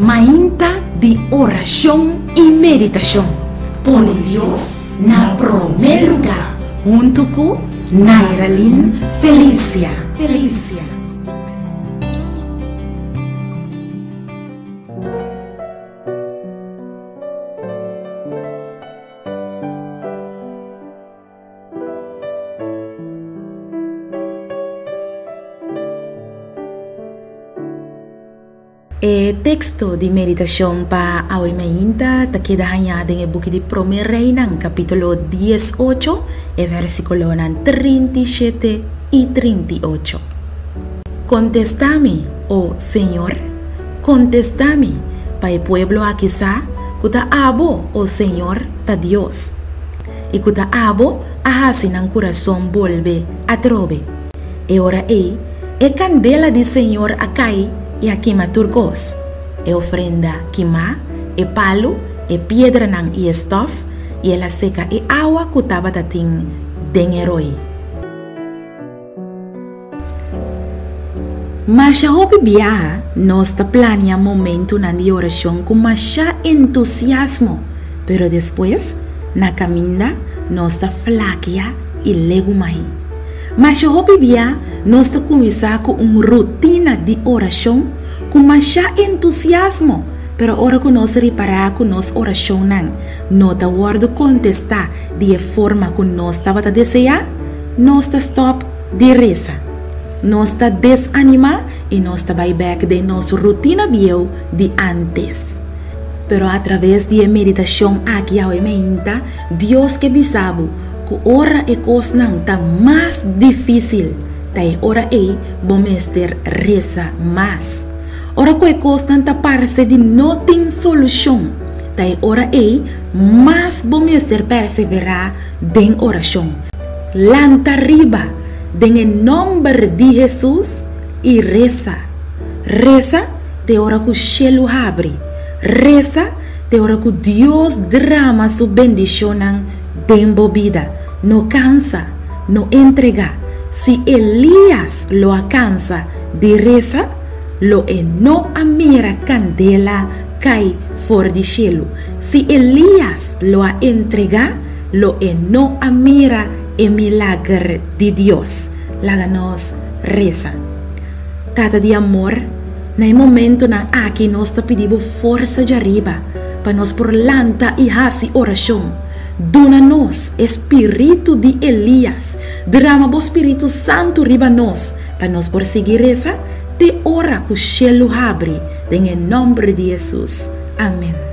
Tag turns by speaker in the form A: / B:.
A: Mainta di orashon i meditashon. Pone Dios na promé lugá huntu ku Nairalyn Felicia. Felicia. E teksto di meditashon pa awe mainta ta keda hañá den e buki di Promé Reinan, kapítulo 18, e vèrsikulonan 37 i 38. Kontestá mi, o Señor, kontestá mi, pa e pueblo aki sa ku ta abo, o Señor, ta Dios, i ku ta abo a hasi nan kurason bolbe atrobe. E ora ei, e kandela di Señor a kai i a kima tur kos, e ofrenda kimá, e palu, e piedranan i e stòf, i el a seka e awa ku tabata tin den e roi. Masha hopi biaha nos ta plania momentunan di orashon ku masha entusiasmo, pero despues, na kaminda, nos ta flakia i legumai. Masha hopi bia nos ta kuminsá ku un rutina di orashon ku masha entusiasmo, pero ora ku nos ripará ku nos orashonnan no ta wòrdu kontestá di e forma ku nos tabata deseá, nos ta stòp di resa. Nos ta desanimá i nos ta bai bèk den nos rutina bieu di ántes. Pero atraves di e meditashon aki awe meinta, Dios ke bisa bo ku ora e kosnan ta mas difísil, ta e ora ei bo mester resa mas. Ora ku e kosnan ta parse di no tin solushon, ta e ora ei mas bo mester perseverá den orashon. Lanta riba den e nòmber di Hesus i resa. Resa te ora ku shelu habri. Resa te ora ku Dios drama su bendishonnan den bo bida. No kansa, no entregá. Si Elías lo a kansa di resa, lo e no a mira kandela kai for di shelu. Si Elías lo a entregá, lo e no a mira e milager di Dios. Laga nos resa. Tata di amor, na e momentonan aki nos ta pidi bo forsa djariba pa nos por lanta i hasi orashon. Duna nos e spiritu di Elías. Drama bo spiritu santu riba nos pa nos por sigui resa te ora ku shelu habri den e nòmber di Hesus. Amen.